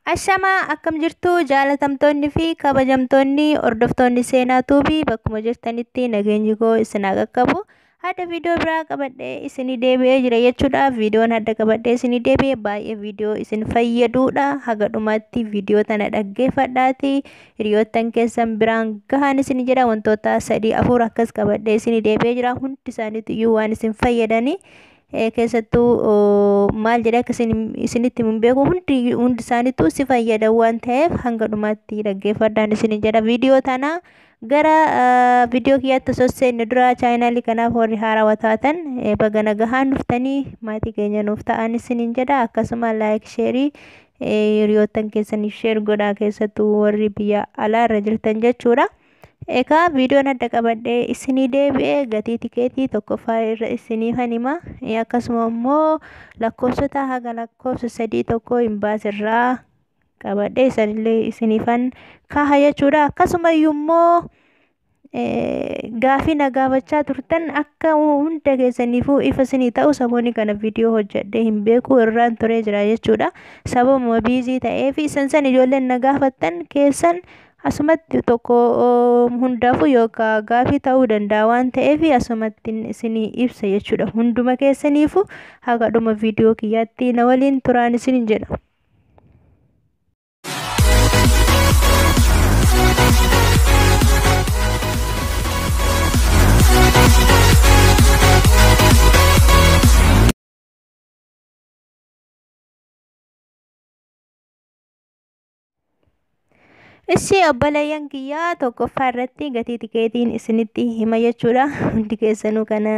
Ashamaa, akkam jirtu jaalatamtoonni fi kabajamtoonni hordoftoonni Seenaa Tuubii? Bakkuma jirtanitti nageenyi koo isin haa qaqqabu. Hadda viidiyoo biraa qabadhee isinii deebi'ee jira jechuudha. Viidiyoon hadda qabadhee isinii deebi'e baay'ee viidiyoo isin fayyaduudha. Haga dhumaatti viidiyoo tana dhaggeeffadhaati hiriyoottan keessan biraan gahaan isin jedha. Wantoota 3 4 akkas qabadhee isinii deebi'ee jira. Hundi isaaniitu iyyuu waan isin fayyadanii, keessattuu maal jedhee akka isinitti hin beeku, hundi isaaniitu si fayyadan waan ta'eef hanga dhumaatti dhaggeeffadhaan isin jedha viidiyoo tana. Gara viidiyoo kiyyaatti osoo seenne dura, chaayinaalii kanaaf warri haarawaa taatan baga nagahaan dhuftanii maatii keenya nuuf ta'an isiniin jedha. Akkasuma like, share, hiriyoottan keessaniif share godhaa, keessattuu warri biyya alaarra jirtan jechuudha. Egaa viidiyoon adda qabadhee isinii deebi'ee gatii tikeetii tokkoffaa irra isiniif hima. Akkasuma immoo lakkoofsota haga lakkoofsa 3 1 hin baasirraa qabadhee isanillee isiniifan kaha jechuudha. Akkasuma iyyuu immoo gaafii na gaafachaa turtan akka hunda keessaniifuu ifa isinii ta'u, saboonni kana viidiyoo hojjedhee hin beeku irraan turee jira jechuudha. Sababuma busy ta'eef isan san ijoolleen na gaafattan keessan asumatti tokko hundaafuu yookaan gaafii ta'uu danda'a waan ta'eef asumatti isinii ibsa jechuudha. Hunduma keessaniifuu haga dhuma viidiyoo kiyyaatti na waliin turaan isinin jedha. Ishi obboleeyyan kiyyaa, tokkoffaa irratti gatii tikeetiin isinitti hima jechuudha. Hundi keessanuu kana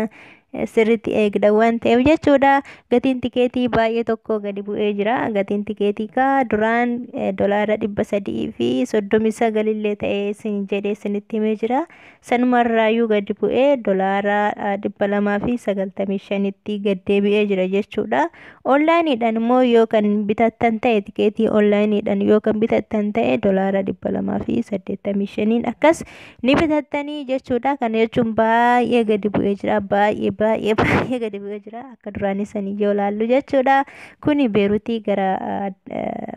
sirriitti eegda waan ta'eef jechuudha. Gatiin tikeetii baay'ee tokko gadi bu'ee jira. Gatiin tikeetii kaa duraan dolaara 339 illee ta'ee isin jedhee isinitti himee jira. Sanumarraayyuu gadi bu'ee dolaara 295tti gad deebi'ee jira jechuudha. Onlaayiniidhaan immoo yoo kan bitattan ta'e, tikeetii onlaayiniidhaan yoo kan bitattan ta'e, dolaara 285n akkas ni bitattanii jechuudha. Kana jechuun baay'ee gadi bu'ee jira. Baay'ee baay'ee baay'ee gadi bu'ee jira. Akka duraanii sanii yoo laallu jechuudha. Kuni Beeruutii gara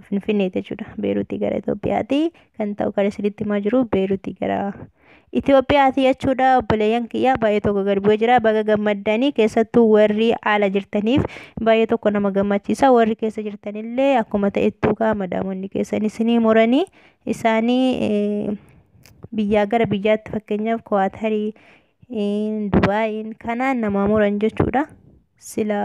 Finfinneeti jechuudha. Beeruutii gara Itoophiyaati. Kan ta'u kan isinitti himaa jiru Beeruutii gara Itoophiyaati jechuudha. Obboleeyyan kiyyaa, baay'ee tokko gadi bu'ee jira. Baga gammaddanii, keessattuu warri ala jirtaniif baay'ee tokko nama gammachiisa. Warri keessa jirtanillee akkuma ta'ettuu kaa madaamonni keessan isinii muranii isaanii biyyaa gara biyyaatti, fakkeenyaaf Kuwaatarii, Dubaayiin kanaan namaa muran jechuudha. Sila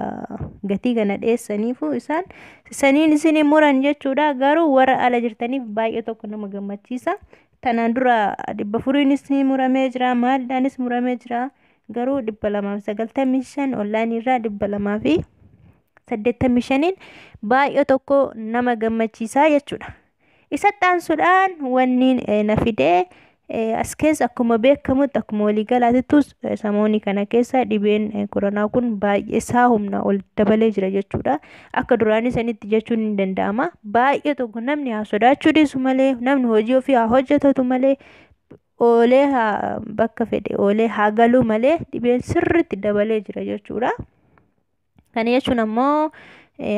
gatii kana dhiyeessaniifu isaan saniin isinii muran jechuudha. Garuu warra ala jirtaniif baay'ee tokko nama gammachiisa. Tanaan dura 400nis muramee jira, maaldaanis muramee jira. Garuu 295 onlaayinii irraa 285n baay'ee tokko nama gammachiisaa jechuudha. Isatti aansuudhaan wanni na fidee as keessa, akkuma beekamutti, akkuma waliigalaatittus samoonni kana keessa dhibeen koronaa kun baay'ee isaa humna ol dabalee jira jechuudha. Akka duraanii sanitti jechuun ni danda'ama. Baay'ee tokko namni haa sodaachuu dhiisu malee, namni hojii ofii haa hojjetatu malee, oolee haa bakka fedhe oolee haa galuu malee, dhibeen sirriitti dabalee jira jechuudha. Kana jechuun ammoo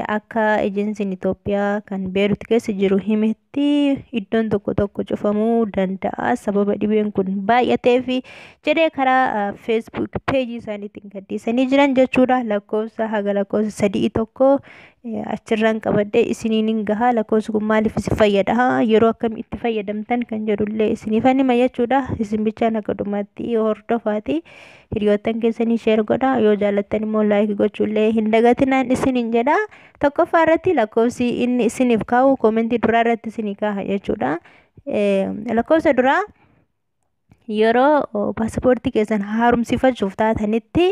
akka ejensiin Itoophiyaa kan Beerut keessa jiru himetti iddoon tokko tokko cufamuu danda'a sababa dhibeen kun baay'ateef jedhee karaa Facebook peejii isaaniitiin gadhiisanii jiran jechuudha. Lakkoofsa haga lakkoofsa 3 1 achirraan qabadhee isiniin hin gaha. Lakkoofsi kun maaliif isin fayyada, yeroo akkamii itti fayyadamtan kan jedhullee isiniif hima jechuudha. Isin bichaan akka dhumaatti hordofaati. Hiriyoottan keessanii share godha. Yoo jaallattan immoo like gochuullee hin dagatinaan isiniin jedha. Tokkoffaa irratti lakkoofsi inni isiniif kaa'u koomentii duraa irratti isinii kaa'a jechuudha. Lakkoofsa duraa yeroo paaspoortii keessan haaromsifachuuf taatanitti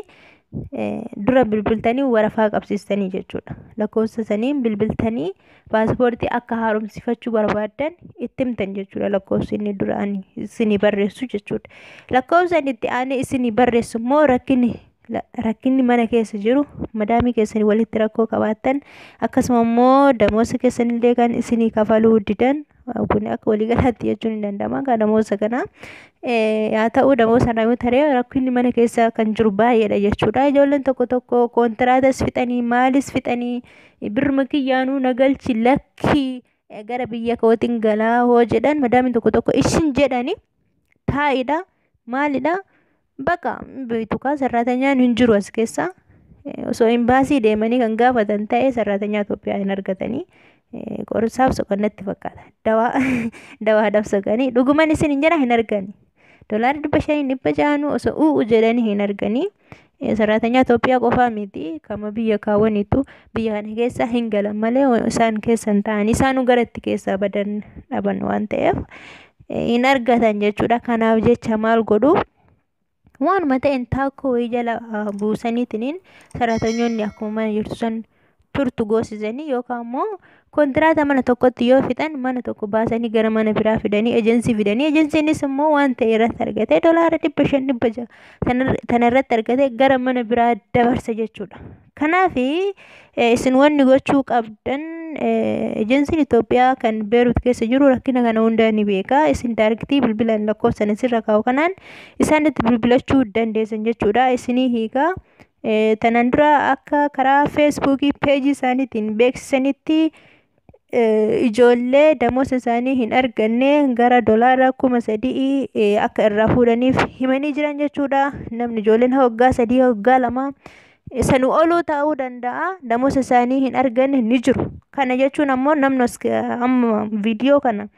dura bilbiltanii warafaa qabsiistanii jechuudha. Lakkoofsa saniin bilbiltanii paaspoortii akka haaromsifachuu barbaaddan itti himtan jechuudha. Lakkoofsi inni duraan isinii barreessu jechuudha. Lakkoofsa inni itti aanee isinii barreessu immoo rakkinni mana keessa jiru, madaamii keessanii walitti rakkoo qabaattan, akkasuma immoo damoosa keessanillee kan isinii kafaluu didan, kun akka waliigalaatti jechuun ni danda'ama. Kan damoosa kana haa ta'u, damoosa irraa yoo taree rakkinni mana keessa kan jiru baay'eedha jechuudha. Ijoolleen tokko tokko koontiraatas fixanii, maalis fixanii, birma kiyyaanuu na galchi, lakkii. Gara biyya kootiin galaa hoo jedhan, madaamiin tokko tokko ishin jedhani taa'idha, maalidha, baqa beektu kaa, sarraatanyaan hin jiru as keessa. Osoo imbaasii deemanii kan gaafatan ta'e sarraatanyaa Itoophiyaa hin argatanii. Qorsaaf soqan natti fakkaata. Dawaa dawaadhaaf soqanii dhuguman isin hin jira hin argani. Doolaarri 500, 600 osoo u'u jedhanii hin arganii. Sarraatanyaa Itoophiyaa qofaa miti, kama biyya kaawwaniitu biyya kana keessa hin galan malee isaan keessa hin ta'an, isaanuu gara itti keessaa badan dhaban waan ta'eef hin argatan jechuudha. Kanaaf jecha maal godhu, waanuma ta'een taakkoo wayii jala buusaniitiniin saraatanyoonni akkuma mana jirtu san turtu goosisanii, yookaan immoo kontiraata mana tokkotti yoo fixan mana tokko baasanii gara mana biraa fidanii, ejensii fidanii, ejensiinis immoo waan ta'e irratti argatee doolaara 500, 600 tana irratti argatee gara mana biraa dabarsa jechuudha. Kanaaf isin wanni gochuu qabdan, ejensiin Itoophiyaa kan Beerut keessa jiru rakkina kana hunda ni beeka. Isin daariktii bilbilan lakkoofsan isirra kaa'u kanaan isaanitti bilbilachuu dandeessan jechuudha. Isinii hiikaa. Tanaan dura akka karaa Feesbuukii peejii isaaniitiin beeksisanitti ijoollee damoosa isaanii hin arganne gara doolaara 3000 akka irraa fuudhaniif himanii jiran jechuudha. Namni ijoolleen waggaa 3, waggaa 2 sanuu oluu ta'uu danda'a, damoosa isaanii hin arganne ni jiru. Kana jechuun ammoo namni amma viidiyoo kana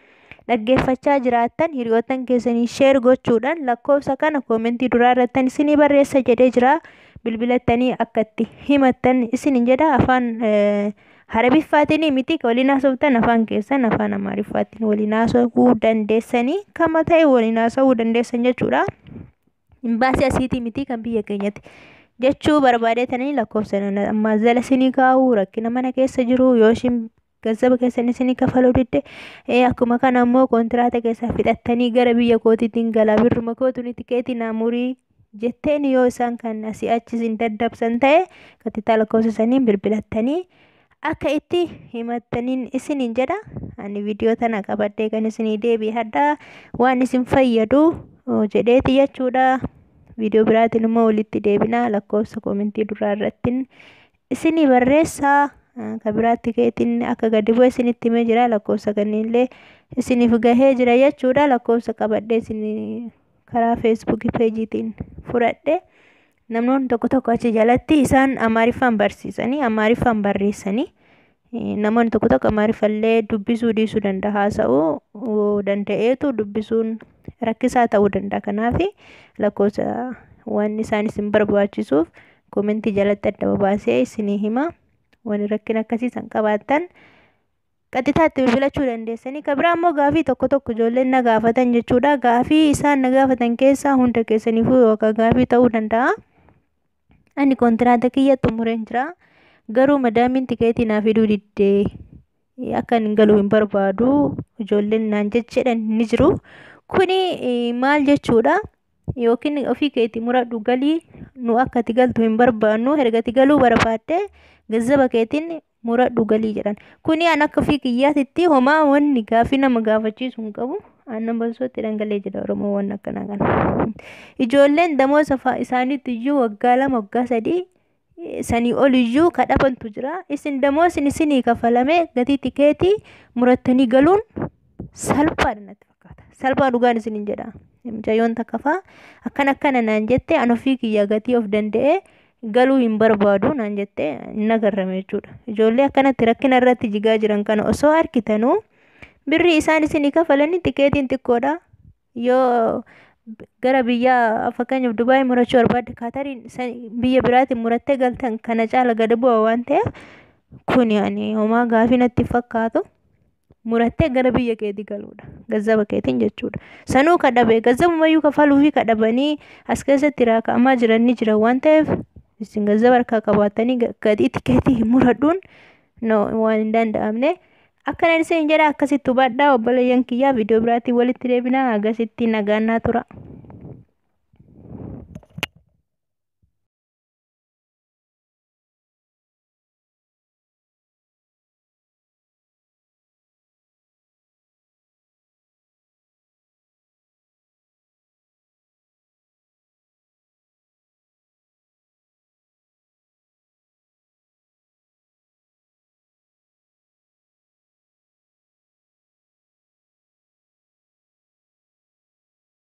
dhaggeeffachaa jiraattan hiriyoottan keessanii share gochuudhaan lakkoofsa kana koomentii duraa irrattan isinii barreessa jedhee jira. Bilbilattanii akka itti himattan isinin jedha. Afaan Harabiffaatiin miti waliin haasoftan, afaan keessan afaan Amaariffaatiin waliin haasa'uu dandeessanii, kama ta'e waliin haasa'uu dandeessan jechuudha. Imbaasii asiitii miti, kan biyya keenyatti jechuu barbaadetanii lakkoofsa ammaa jala isinii kaa'u. Rakkina mana keessa jiru yoo ishiin gazzaba keessan isinii kafaluu didde, akkuma kana ammoo kontiraata keessaa fixattanii gara biyya kootiitiin galaa, birruma kootuun tikeetii naa murii jetteen yoo isaan kan asii achi isin daddabsan ta'e, katittaa lakkoofsa saniin bilbilattanii akka itti himattaniin isiniin jedha. Ani viidiyoo tana qabadhee kan isinii deebi'e hadhaa waan isin fayyadu jedheeti jechuudha. Viidiyoo biraatiin immoo walitti deebinaa, lakkoofsa koomentii duraa irrattiin isinii barreessaa. Kan biraatti keetiin akka gadi bu'e isinitti himee jira, lakkoofsa kanneenillee isiniif gahee jira jechuudha. Lakkoofsa qabadhee isinii karaa Feesbuukii peejiitiin fudhadhe. Namoonni tokko tokko achi jalatti isaan Amaariffaan barsiisanii, Amaariffaan barreessanii, namoonni tokko tokko Amaariffallee dubbisuu dhiisuu danda'a, haasa'uu danda'eetu dubbisuun rakkisaa ta'uu danda'a. Kanaaf lakkoofsa waan isaan isin barbaachisuuf koomentii jalatti adda baasee isinii hima. Wanni rakkina akkasii san qabaattan qaxxitaatti bilbilachuu dandeessanii. Kan biraa immoo gaafii tokko tokko ijoolleen na gaafatan jechuudha. Gaafii isaan na gaafatan keessaa hunda keessaniifuu yookaan gaafii ta'uu danda'a. Ani kontiraata kiyya xumureen jira. Garuu madaamiin tikeetii naa fiduu diddee, akka inni galu hin barbaadu ijoolleen naan jechuudhaan ni jiru. Kuni maal jechuudha? Yookiin ofii keetii muradhu galii, nu akka ati galtu hin barbaannu, erga ati galuu barbaadde gazzaba keetiin muradhu galii jedhan. Kuni an akka ofii kiyyaatitti homaa wanni gaafii nama gaafachiisu hin qabu. Aannan balsootti dhangalee jedha Oromoo waan akkanaa kana. Ijoolleen damoosa isaaniitti iyyuu waggaa 2, waggaa 3 sanii ol iyyuu kadhabantu jira. Isin damoosni isinii kafalame gatii tikeetii murattanii galuun salphaadha natti fakkaata. Salphaa dhugaan isiniin jedha. Mucayyoon takka fa'aa akkana akkana naan jette, an ofii kiyya gatii of danda'ee galuu hin barbaadu naan jette, hin agarrame jechuudha. Ijoollee akkanatti rakkina irratti jigaa jiran kana osoo argitanuu, birrii isaan isinii kafalanii tikeetiin xiqqoodha. Yoo gara biyyaa fakkeenyaaf Dubaayii murachuu barbaadde, Kaatariin biyya biraatiin murattee galtan kana caala gadi bu'a waan ta'eef, kuni ani homaa gaafii natti fakkaatu. Murattee gara biyya keetii galuudha. Gazzaba keetiin jechuudha. Sanuu kadhabe gazzabumayyuu kafaluu fi kadhabanii as keessatti raaka'amaa jiran ni jira waan ta'eef, isin gazzaba harkaa qabaatanii gatii tikeetii hin muradhuun no, waan hin danda'amne. Akkana isin jedha, akkasitti hubadhaa obboleeyyan kiyyaa. Viidiyoo biraatiin walitti deebinaa, agasitti nagaan naa tura.